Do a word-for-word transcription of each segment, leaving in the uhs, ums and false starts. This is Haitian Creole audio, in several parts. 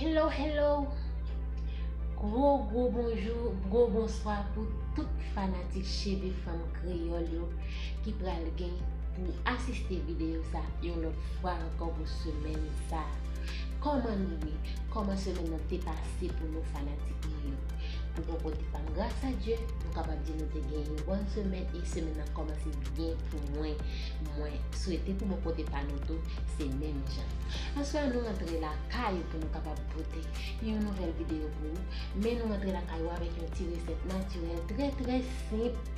Hello, hello! Gwo, gwo bonjou, gwo bonswa pou tout fanatik Cheve Fanm Kreyòl yo ki pral gen pou asiste videyo sa yon lòt fwa ankò pou semèn sa. Kòman nou ye? Kòman semèn nan te pase pou nou fanatik mwen yo? Pou bò kote pa m, gras a Dye, nou kapab di nou te gen yon bòn semèn e semèn nan kòmanse byen pou mwen. Mwen swete pou bò kote pa nou tou, se menm jan. Aswè a nou rantre lakay pou nou kapab pote yon nouvèl videyo pou ou, men nou rantre lakay ou avèk yon ti resèt natirèl trè, trè senp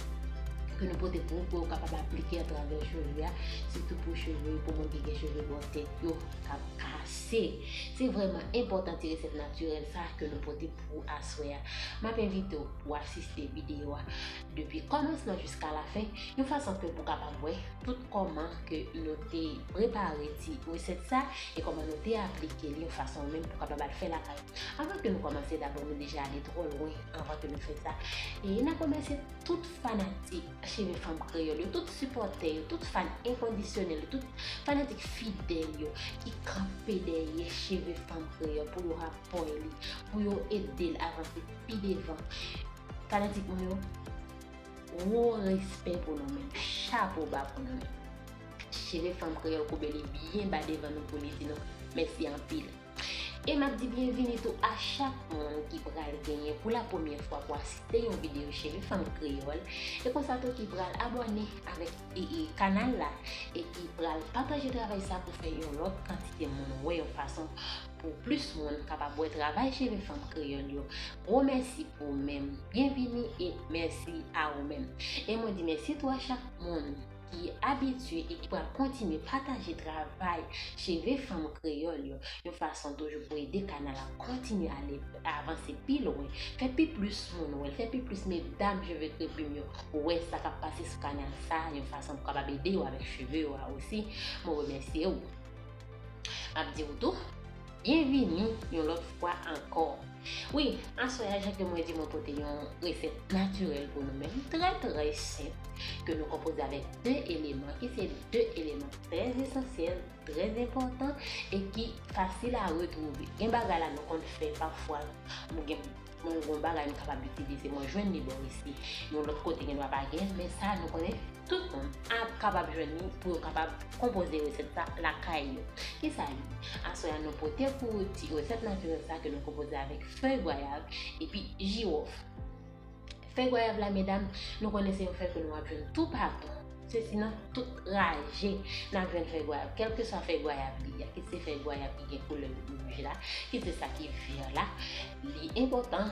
ke nou pote pou ou, pou ou kapab aplike atravè cheve a, sitou pou cheve, pou moun ki gen cheve bò tèt yo k ap kase. Se vrèman enpòtan ti resèt natirèl sa ke nou pote pou ou aswè a. M ap envite w pou w asiste videyo a depi kòmansman jiska lafen, yon fason ke pou w kapab wè tout kòman ke nou te prepare ti resèt sa e kòman nou te aplike li yon fason ou menm pou w kapab al fè lakay ou. Avan ke nou kòmanse, dabò nou deja ale twò lwen anvan ke nou fè sa. E n ap remèsye tout fanatik Cheve Fanm Kreyòl yo, tout sipòtè yo, tout fan enkondisyonèl yo, tout fanatik fidèl yo ki kanpe dèyè Cheve Fanm Kreyòl pou yo apoye li, pou yo ede l avanse pi devan. Fanatik mwen yo, gwo respè pou nou menm, chapo ba pou nou menm. Cheve Fanm Kreyòl koube li byen ba devan nou pou li di nou mèsi anpil. E m ap di byenvini tou a chak moun ki pral genyen pou la premyè fwa pou asiste yon videyo Cheve Fanm Kreyòl, e konsa tou ki pral abòne avèk e, e, kanal la, e ki pral pataje travay sa pou fè yon lòt kantite moun wè yon fason pou plis moun kapab wè travay Cheve Fanm Kreyòl yo. Gwo mèsi pou ou menm. Byenvini e mèsi a ou menm. E mwen di mèsi tou a chak moun ki abitye e ki pral kontinye pataje travay Cheve Fanm Kreyòl yo, yon fason toujou pou ede kanal la kontinye ale avanse pi lwen, fè pi plis moun wè l, fè pi plis medam cheve krepi m yo wè sa k ap pase sou kanal sa, yon fason pou kapab ede yo avèk cheve yo a osi. Mwen remèsye w. M ap di w tou, byenvini yon lòt fwa ankò. Wi, aswè a, jan ke mwen di, mwen pote yon resèt natirèl pou nou menm, trè, trè senp, ke nou konpoze avèk de eleman, ki se de eleman trè esansyèl, trè enpòtan, e ki fasil a retwouve. Gen bagay la nou konn fè pafwa, nou gen, mwen gen yon bagay m kapab itilize, mwen jwenn li bò isi, yon lòt kote gen dwa pa gen, men sa nou konnen tout moun ap kapab jwenn li pou yo kapab konpoze resèt sa lakay yo. Kisa li? Aswè a nou pote pou ou ti resèt natirèl sa ke nou konpoze avèk fèy gwayav epi jiwòf. Fèy gwayav la, medam, nou konnen se yon fèy ke nou ap jwenn toupatou. Se si nan tout raje n ap jwenn fèy gwayav, kèlkeswa fèy gwayav li ye, kit se fèy gwayav ki gen koulè wouj la, kit se sa ki vè la, li enpòtan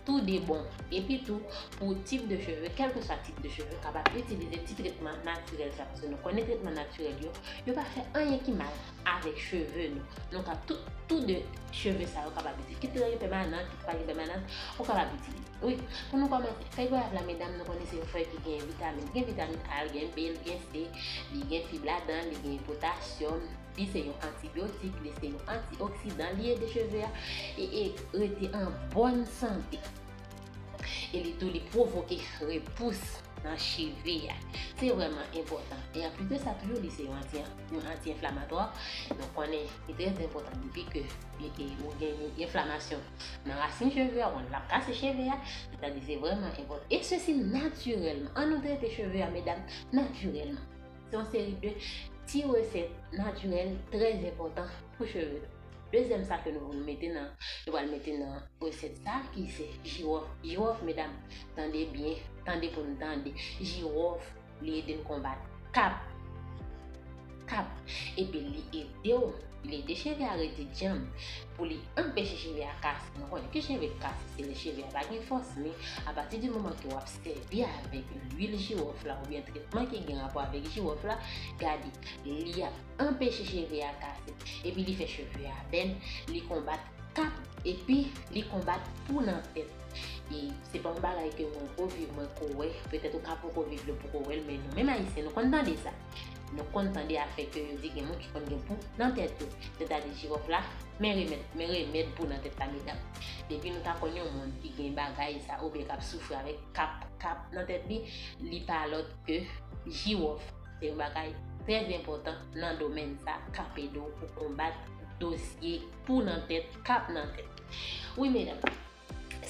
tou de bon. Epi tou, pou tip de cheve, kèlkeswa tip de cheve, kapab itilize ti tretman natirèl sa, paske nou konnen tretman natirèl yo, yo pa fè anyen ki mal avèk cheve nou. Nou ka tout, tou de cheve sa yo kapab itilize. Kit yo gen pèmanan, kit pa gen pèmanan, ou kapab itilize. Wi, pou nou kòmanse, fèy gwayav la, medam, nou konnen se yon fèy ki gen vitamin. Gen vitamin A, gen B, gen C, li gen fib ladan, li gen potasyòm, li se yon antibyotik, li se yon antioksidan, li ede cheve a e, e rete an bòn sante. E li tou, li pwovoke repous nan cheve a. Se vrèman enpòtan. E anplis de sa, toujou, li se yon anti, yon anti-enflamatwa. Donk, konnen, li trè enpòtan depi ke e, e, ou gen yon enflamasyon nan rasin cheve a, ou l ap kase cheve a, sètadi se vrèman enpòtan. E sesi natirèlman. An nou trete cheve a, medam, natirèlman. Se yon seri de ti resèt natirèl trè enpòtan pou cheve nou. Dezyèm sa ke nou, nou mete nan, nou pral mete nan resèt sa ki se jiwòf. Jiwòf, medam, tande byen, tande pou n tande. Jiwòf, li ede n konbat kap. Kap. Epi li ede w, li ede cheve a rete djanm. Pou li anpeche cheve a kase. Nou konnen ke cheve k kase, se lè cheve a pa gen fòs, men apati di moman ke w ap sèvi avèk lwil jiwòf la oubyen tretman ki gen rapò avèk jiwòf la, gade, li ap anpeche cheve a kase. Epi li fè cheve a bèl, li konbat kap, epi li konbat pou nan tèt. E se pa yon bagay ke mwen ko viv, mwen ko wè. Petèt ou ka poko viv li, ou poko wè l, men nou menm Ayisyen, nou konn tande sa. Nou konn tande afè ke yo di gen moun ki konn gen pou nan tèt yo. Sètadi jiwòf la, men remèd, men remèd pou nan tèt la, medam. Depi nou ta konn yon moun ki gen bagay sa, oubyen k ap soufri avèk kap, kap nan tèt li, li pa lòt ke jiwòf. Se yon bagay trè enpòtan nan domèn sa, k ap ede w pou konbat dosye pou nan tèt, k ap nan tèt. Wi, medam,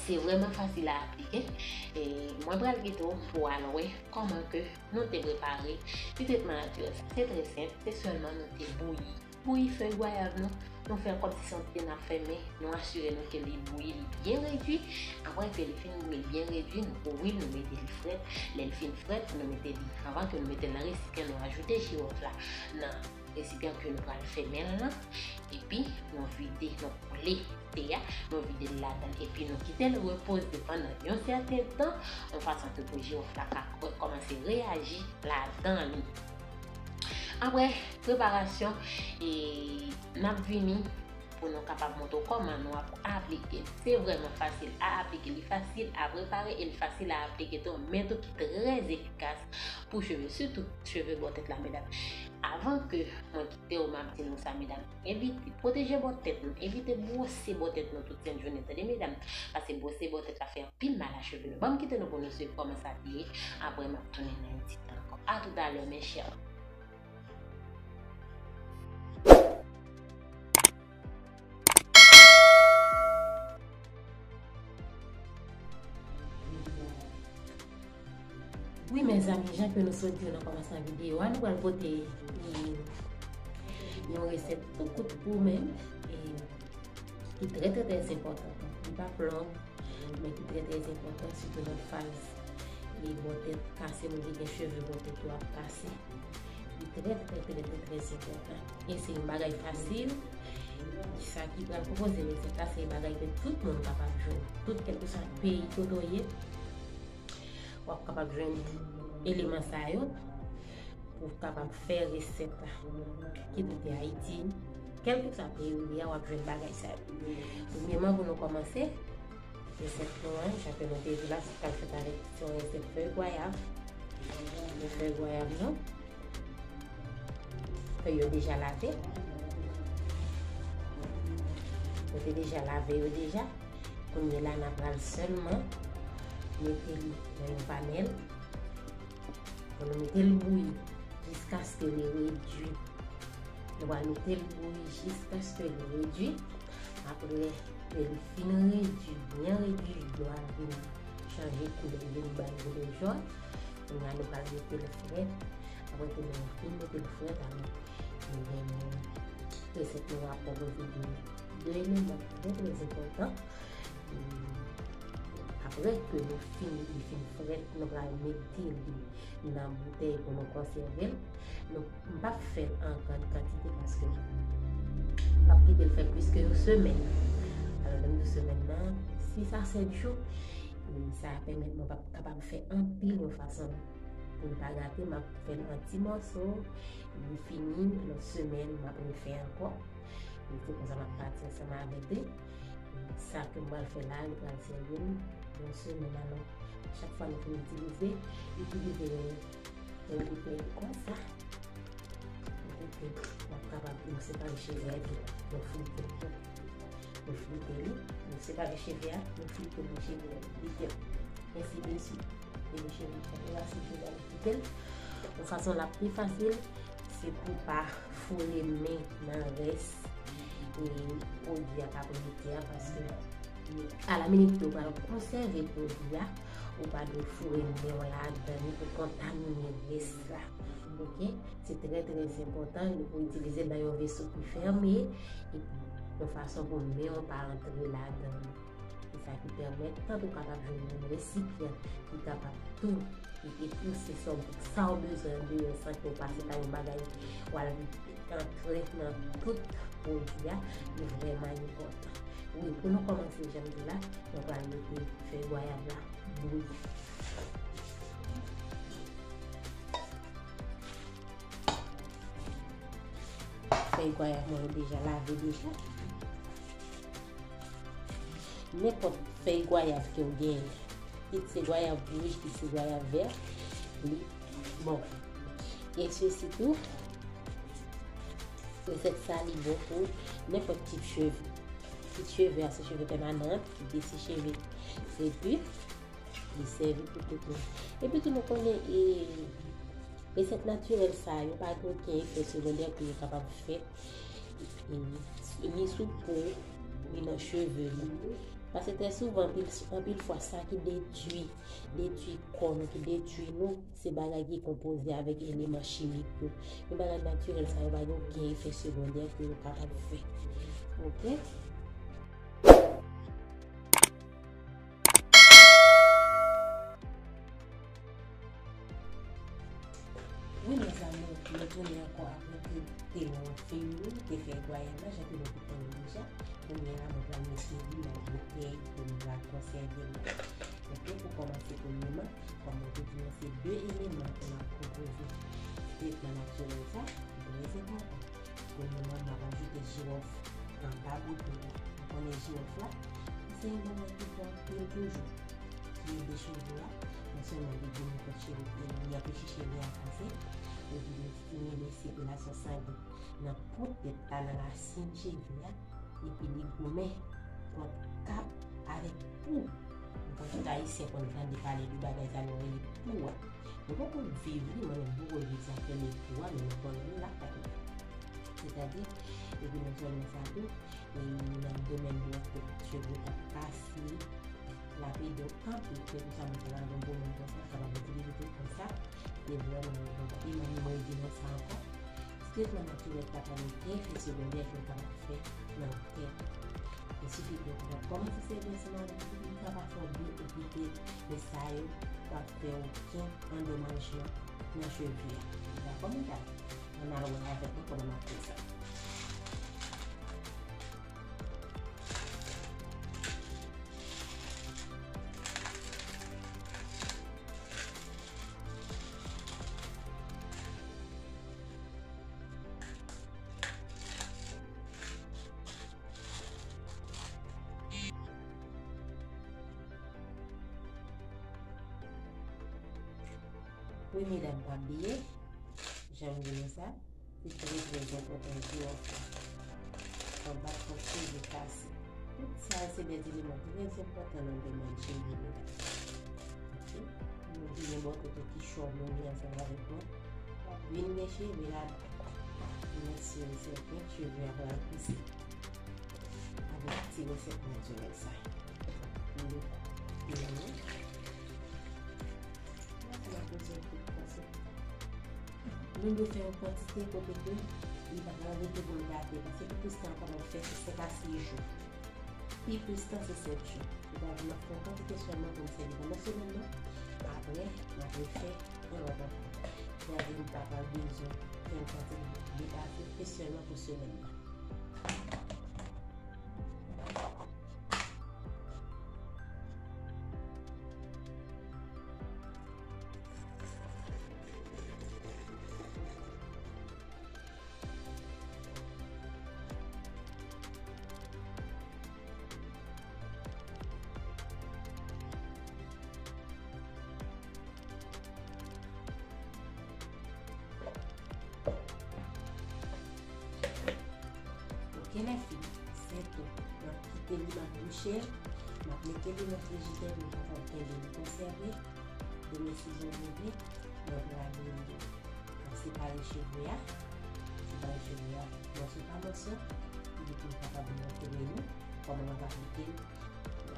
se vrèman fasil a aplike. E mwen pral kite w pou w al wè kòman ke nou te prepare ti tretman natirèl sa. Se trè senp, se sèlman nou te bouyi. Bouyi fèy gwayav nou, nou fè l kòmsi se yon ti te n ap fèmen, nou asire nou ke li bouyi, li byen redui. Apre ke li fin bouyi, li byen redui, nou kouvri l, nou mete li frèt. Lè l fin frèt, nou mete li, anvan ke nou mete l nan resipyan, nou ajoute jiwòf la nan resipyan ke nou pral fèmen l lan. Epi, nou vide, nou koule te a, nou vide l ladan l. Epi, nou kite l repoze pandan yon sèten tan, yon fason ke pou jiwòf la ka kò-, kòmanse reyaji ladan li. Apre preparasyon, e, n ap vini pou nou kapab montre w kòman nou ap aplike l. Se vrèman fasil a aplike, li fasil a prepare e li fasil a aplike tou, men tou ki trè efikas pou cheve, sitou cheve bò tèt la, medam. Avan ke mwen kite w, m ap di nou sa, medam, evite, pwoteje bò tèt nou, evite bwose bò tèt nou tout sent jounen, tande, medam, paske bwose bò tèt la fè anpil mal a cheve nou. Ban m kite nou pou nou swiv kòman sa te ye, apre m ap tounen nan yon ti tan ankò. A toutalè, mes chers. Wi, mezanmi, jan ke nou sot di yo nan kòmansman videyo a, nou pral pote, e, yon resèt tou kout pou ou menm, e, ki trè, trè, trè enpòtan. Li p ap long, men ki trè, trè enpòtan, sitou nan faz, e, bò tèt kase, moun ki gen cheve bò tèt yo ap kase. Li trè, trè, trè, trè, trè enpòtan. E se yon bagay fasil. Sa ki pral pwopoze resèt la, se yon bagay ke tout moun kapab jwenn. Tout, kèlkeswa peyi kote w ye, w ap kapab jwenn eleman sa yo pou w kapab fè resèt la. Kit ou te Ayiti, kèlkeswa peyi ou ye a, w ap jwenn bagay sa yo. Premyèman, pou nou kòmanse, resèt nou an, jan ke nou te di la, se pral fèt avèk, se yon resèt fèy gwayav. Men fèy gwayav nou, fèy yo deja lave. Nou te deja lave yo deja. Kounye la, n a pral sèlman mete li nan yon panèl. Pou nou mete l bouyi jiskaske li redui. Nou pral mete l bouyi jiskaske li redui. Apre ke li fin redui, byen redui, dlo a vin chanje koulè, vin bay koulè jòn. Kounye a, nou pral mete l frèt. Apre ke nou fin mete l frèt, alò, nou gen resèt nou ap pwopoze de, de eleman trè, trè enpòtan. Apre ke nou fin, li fin frèt, nou pral mete li nan boutèy pou nou konsève l. Nou, m p ap fè l an grann kantite paske m p ap kite l fè plis ke yon semèn. Alò, lè m di semèn nan, sis a sèt jou, e sa ap pèmèt mwen pa, kapab fè anpil yon fason pou l pa gate. M ap fè l an ti mòso, li fini, lòt semèn, m ap refè ankò. E se konsa m ap pati ansanm avèk li. Sa ke m pral fè la, li pral sèvi m yon semèn. Alò, chak fwa nou fin itilize, itilize yon, yon boutèy konsa. Pou ke w ap kapab, nou separe cheve a, epi nou flite l. Nou flite li, nou separe cheve a, nou flite li, cheve a, flite l. Ensi de swit. Epi cheve a, nou rase cheve a, nou flite l. Yon fason l ap pi fasil, se pou pa foure men nan rès, e, pwodui a k ap rete a, paske alaminit ke w pral konsève pwodui a, ou pa dwe foure men w ladan li pou kontamine rès la. Oke? Se trè, trè enpòtan pou itilize l nan yon veso ki fèmen, epi yon fason pou men w pa antre ladan li. Se sa ki pèmèt, tank ou kapab jwenn yon resipyan ki kapab tou, ki, ki pouse sa w, sa w bezwen andeyò san ke w pase pa yon bagay, w al antre nan tout pwodui a, li vrèman enpòtan. Wi, pou nou kòmanse, jan m di la, nou pral mete fèy gwayav la bouyi. Fèy gwayav mwen yo deja lave deja. Nenpòt fèy gwayav ke w genyen, kit se gwayav wouj, kit se gwayav vè, li bon. E sesi tou, resèt sa li bon pou nenpòt tip cheve. Kit cheve a se cheve pèmanan, kit se cheve krepi, li sèvi pou tout moun. Epi tou nou konnen, e, resèt natirèl sa yo pa gen okenn efè segondè ke yo kapab fè ni, ni sou po, ni nan cheve nou. Paske trè souvan, anpil, anpil fwa, sa ki detwi, detwi kò nou, ki detwi nou, se bagay ki konpoze avèk eleman chimik yo. Men bagay natirèl sa yo pa gen okenn efè segondè ke yo kapab fè. Oke? Wi, mezanmi, nou tounen ankò apre ke te nou an fim, nou te fè gwayab la, jan ke nou te konnen deja. Kounye a, nou pral mete li nan boutèy pou nou va konsève li. Oke, pou kòmanse, premyèman, kòm mwen te di nou, se de eleman ke n ap konpoze tretman natirèl sa, ki trè enpòtan. Premyèman, m ap ajoute jiwòf anba boutèy la. Ou konnen jiwòf la, se yon bagay ki bon anpil toujou, ki ede cheve a. Non sèlman li goumen kont cheve, li anpeche cheve a fonse, epi li stimile sikilasyon sangen nan pwent tèt la, nan rasin cheve a, epi li goumen kont kap avèk pou. Nou konn tout Ayisyen konn tande pale de bagay sa nou rele pou a. Nou poko viv li, mwen menm m poko viv sa k rele pou a, men nou konnen l lakay nou. Sètadi, epi non sèlman sa tou, e nan domèn bò tèt, cheve k ap kase, l ap ede w anpil. Se pou sa mwen te lage yon pwoblèm konsa, kapab itilize tretman sa, li vrèman enpòtan. E mwen, mwen di nou sa ankò, tretman natirèl pa gen efè segondè ke l kapab fè nan tèt. Li sifi ke w kapab kòmanse sèvi ansanm avèk li, li kapab fè w byen okipe, men sa yo p ap fè okenn andomajman nan cheve a. Dakò, medam? Ann al wè avèk mwen kòman n ap fè sa. Wi, medam, pa bliye, jan m di nou sa, se trè, trè enpòtan, jiwòf la. Konbat kont cheve kase. Tout sa yo se de eleman trè enpòtan nan domèn cheve, medam. Oke? Moun ki gen bò tèt ki chòv, moun ki ansanm avèk mwen, w ap vin gen cheve ladan. Mwen si e sèten, cheve a pral pouse. Avèk ti resèt natirèl sa. Moun yo, moun yo, moun yo fè yon kantite kote ke li pa pral rete pou l gate, paske pi plis tan l kapab fè se sèt a sis jou. Pi plis tan se sèt jou. Sètadi m ap fè yon kantite sèlman pou m sèvi pandan semèn nan. Apre, m ap refè yon lòt ankò. Sètadi m pa pral bezwen fè yon kantite depase, se sèlman pou semèn nan. Oke, lèfi, se tou. M ap kite li, m ap bouche l. M ap mete li nan frijidè pou l kapab kenbe li konsève. Demen, si Bondye vle, mwen pral vini. M ap separe cheve a. Separe cheve a mòso pa mòso. Epi pou m kapab montre nou kòman m ap aplike l.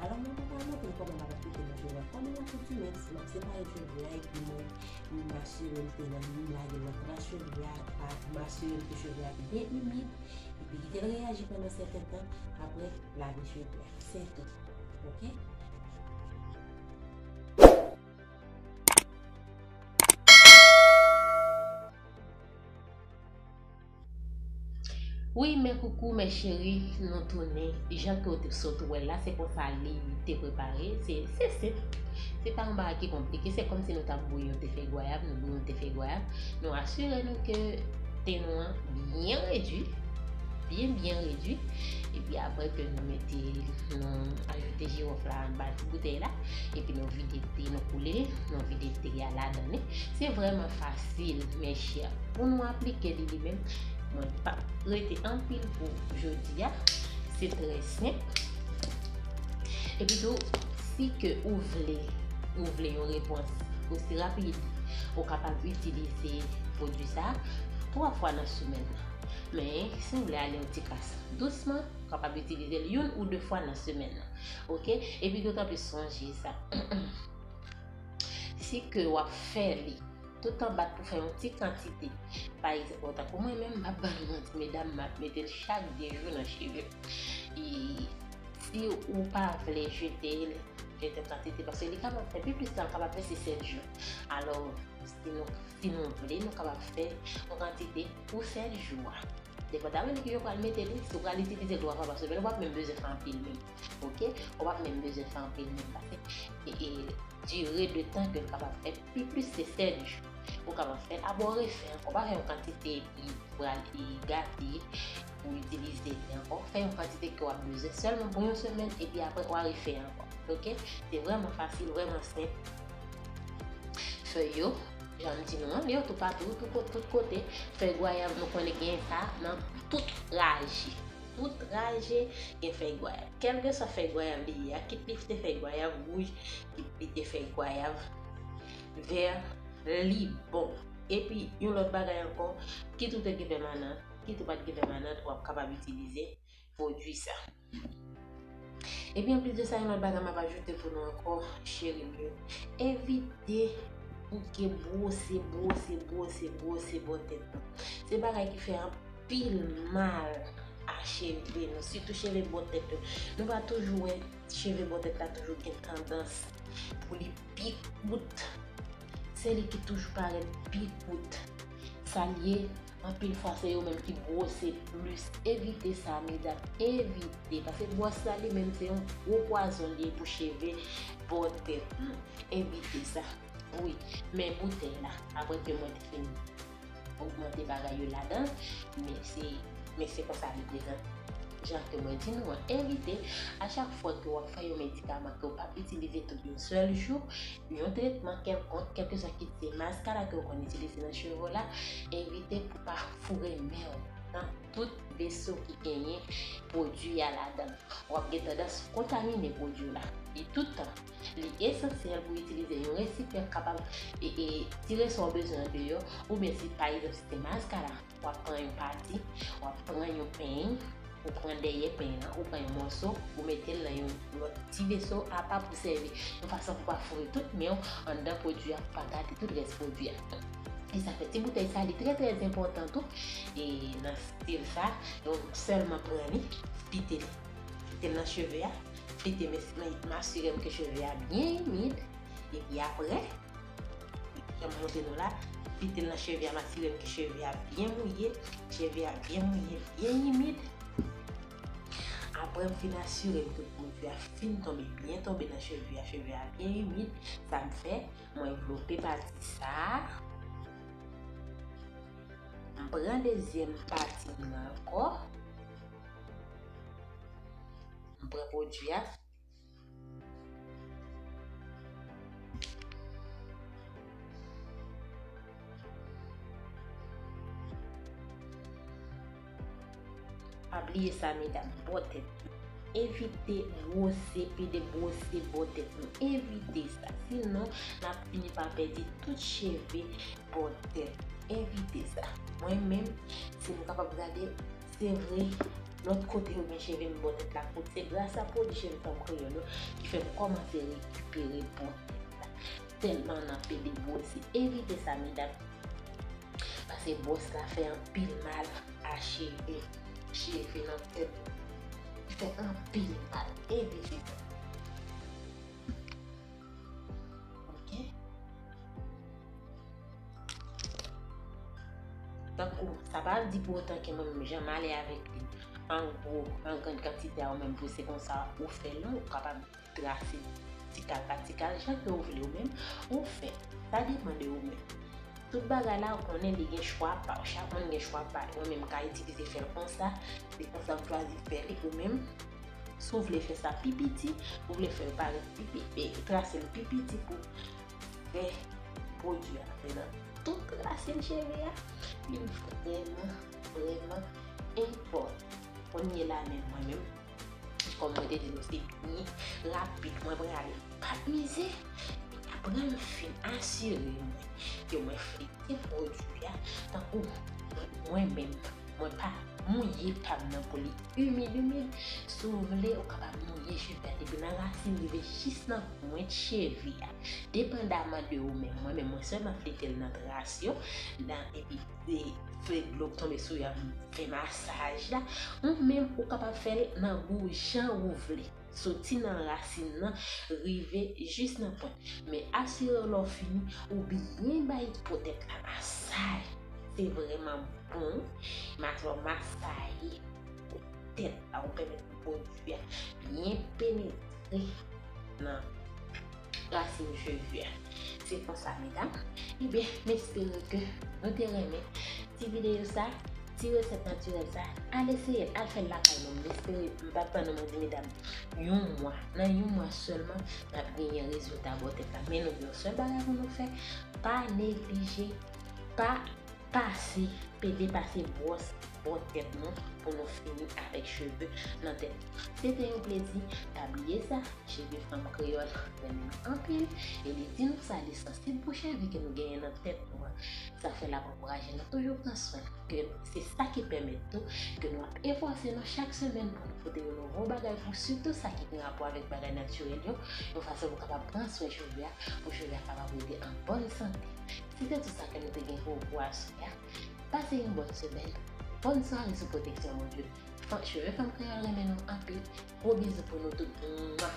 Alò, mwen pa pral montre kòman m ap aplike nan cheve a. Kòm yon akoutimans, m ap separe cheve a epi mwen, m asire m ke lè m lage l nan tras cheve a, pa, m asire m ke cheve a byen imid. Epi kite l reyaji pandan sèten tan, apre, lave cheve a. Se tou. Oke? Wi, mes coucou, mes chéris, nou tounen. Jan ke w te sot wè l la, se konsa li te prepare. Se, se senp. Se pa yon bagay ki konplike. Se kòmsi nou t ap bouyi yon te fèy gwayab, nou bouyi yon te fèy gwayab. Nou asire nou ke te nou an byen redui, byen, byen redui. Epi apre ke nou mete, nou ajoute jiwòf la anba ti boutèy la. Epi nou vide te, nou koule, nou vide te a ladan li. Se vrèman fasil, mes chers. Pou nou aplike li, li menm, mwen p ap rete anpil pou jodi a. Se trè senp. Epi tou, si ke ou vle, ou vle yon repons osi rapid, ou kapab itilize pwodui sa. twa fwa nan semèn nan. Men, si w vle ale yon ti kras dousman, w kapab itilize l youn ou de fwa nan semèn nan. Oke? Epi dotan plis sonje sa. Si ke w ap fè li, tout anbat pou fè yon ti kantite. Pa egzanp, tankou mwen menm, m ap ba nou manti, medam, m ap mete l chak de jou nan cheve. E si ou pa vle jete l, jete kantite, paske li kapab fè pi plis sa, l kapab fè se sèt jou. Alò, si nou, si nou vle, nou kapab fè yon kantite pou sèt jou a. Depandaman de ki yo pral mete li, si w pral itilize l twa fwa pa semèn, ou p ap menm bezwen fè anpil menm. Oke? Ou p ap menm bezwen fè anpil menm. Paske, e, e, dire de tan ke l kapab fè pi plis se sèt jou. Ou kapab fè l, apre w refè ankò. Pa fè yon kantite epi pral e gate pou itilize li ankò. Fè yon kantite ke w ap bezwen sèlman pou yon semèn, epi apre w a refè ankò. Oke? Se vrèman fasil, vrèman senp. Fèy yo, jan m di nou an, yo toupatou, tout ko-, tout kote. Fèy gwayav, nou konnen gen sa nan tout raje. Tout raje gen fèy gwayav. Kèlkeswa fèy gwayav li ye a, kit li te fèy gwayav wouj, kit li te fèy gwayav vè, li bon. Epi, yon lòt bagay ankò, kit ou te gen pèmanan, kit ou pa t gen pèmanan, w ap kapab itilize pwodui sa. Epi, anplis de sa, yon lòt bagay m ap ajoute pou nou ankò, cheri m yo. Evite bouke, bwose, bwose, bwose, bwose bò tèt nou. Se bagay ki fè anpil mal a cheve nou, sitou cheve bò tèt yo. Nou pa toujou wè cheve bò tèt la toujou gen tandans pou li pi kout. Se li ki toujou parèt pi kout. Sa l ye, anpil fwa se yo menm ki bwose plis. Evite sa, medam, evite. Paske bwòs la li menm se yon gwo pwazon li ye pou cheve bò tèt nou. Evite sa. Wi, men boutèy la, apre ke mwen te fin ogmante bagay yo ladan, men se, men se konsa li prezante. Jan ke mwen di nou an, evite a chak fwa ke w ap fè yon medikaman ke w p ap itilize tout yon sèl jou, yon tretman kèlkonk, kèlkeswa ki se maskara ke w konn itilize nan cheve w la, evite pou pa foure men w nan tout veso ki genyen pwodui a ladan l. W ap gen tandans kontamine pwodui w la. E tout tan, li esansyèl pou itilize yon resipyan k kapab e, e, tire sa w bezwen andeyò, oubyen si, pa egzanp, si se maskara, w ap pran yon pati, w ap pran yon peny, ou pran dèyè peny lan, ou pran yon mòso, ou mete l nan yon lòt ti veso apa pou sèvi. Yon fason pou pa foure tout men w anndan pwodui a, pou pa gate tout rès pwodui a. E sa fè ti boutèy sa, li trè, trè enpòtan tou. E nan stil sa, donk sèlman pran li, pite li. Pite l nan cheve a, pite m, m, m asire m ke cheve a byen imid. Epi apre, jan m montre nou la, pite l nan cheve a, m asire m ke cheve a byen mouye, cheve a byen mouye, byen imid. Apre m fin asire m ke pwodui a fin tonbe, byen tonbe nan cheve a, cheve a byen imid, sa m fè, mwen vlope pati sa a. M pran dezyèm pati m nan ankò. M pran pwodui a. Pa bliye sa, medam, bò tèt nou. Evite bwose, pede bwose bò tèt nou. Evite sa. Sinon, n ap fini pa pèdi tout cheve bò tèt. Evite sa. Mwen menm, si nou kapab gade, se vre, lòt kote yo gen cheve m bò tèt la kout. Se gras a pwodui cheve fanm kreyòl yo ki fè m kòmanse rekipere bò tèt la. Tèlman n ap pede bwose. Evite sa, medam. Paske bwòs la fè anpil mal a cheve. Cheve nan tèt. Li fè anpil mal. Evite sa. Oke? Tankou, sa pa di pou otan ke mwen menm jan m ale avèk li an gwo, an grann kantite a ou menm pou se konsa ou fè l, non, ou kapab trase ti kal pa ti kal, jan ke ou vle ou menm, ou fè. Sa depann de ou menm. Tout bagay la, ou konnen li gen chwa pa w. Chak moun gen chwa pa yo. Mwen menm, m ka itilize fè l konsa. Se konsa m chwazi fè li. Ou menm, si w vle fè sa pi piti, ou vle fè l parèt pi pi-, e, trase l pi piti pou fè pwodui a antre nan tout rasin cheve a, li vrèman, vrèman enpòtan. Kounye la menm, mwen menm, kòm mwen te di nou, se byen rapid. Mwen prale, m p ap mize. Epi apre m fin asire mwen ke mwen flite pwodui a, tankou mwen mwen menm, mwen pa mouye pa m nan pou li imid, imid. Si w vle, ou kapab mouye cheve a depi nan rasin rive jis nan pwent cheve a. Depandaman de ou menm. Mwen menm, mwen sèlman flite l nan tras yo, nan, epi e, fè dlo k tonbe sou yo, fè masaj la. Ou menm, ou kapab fè l nan gou jan ou vle. Soti nan rasin nan, rive jis nan pwent. Men asire w lè w fini, ou byen bay po tèt la masaj. Se vrèman bon. Mas-, masaje tèt la, ou pèmèt pwodui a byen penetre nan rasin cheve a. Se konsa, medam. Ebyen, m espere ke nou te renmen ti videyo sa, ti resèt natirèl sa. Al eseye l, al fè l lakay nou. M espere, m p ap tann nou, mwen di medam, yon mwa. Nan yon mwa sèlman, n ap genyen rezilta bò tèt la. Men nou gen yon sèl bagay pou nou fè, pa neglije, pa pase, pe depase bwòs bò tèt nou pou nou fini avèk cheve nan tèt. Se te yon plezi, pa bliye sa, Cheve Fanm Kreyòl renmen nou anpil, e li di nou sa, li sansib pou cheve ke nou genyen nan tèt nou an. Sa fè l ap ankouraje nou toujou pran swen, ke se sa ki pèmèt tou ke nou ap efòse nou chak semèn pou nou pote yon nouvo bagay pou sitou sa ki gen rapò avèk bagay natirèl yo, yon fason pou kapab pran swen cheve a, pou cheve a kapab rete an bòn sante. Se te tout sa ke nou te gen pou ou pou aswè a. Pase yon bòn semèn, bòn sware sou pwoteksyon Bondye. Fan-, Cheve Fanm Kreyòl renmen nou anpil. Gwo bizou pou nou tout. Mwa.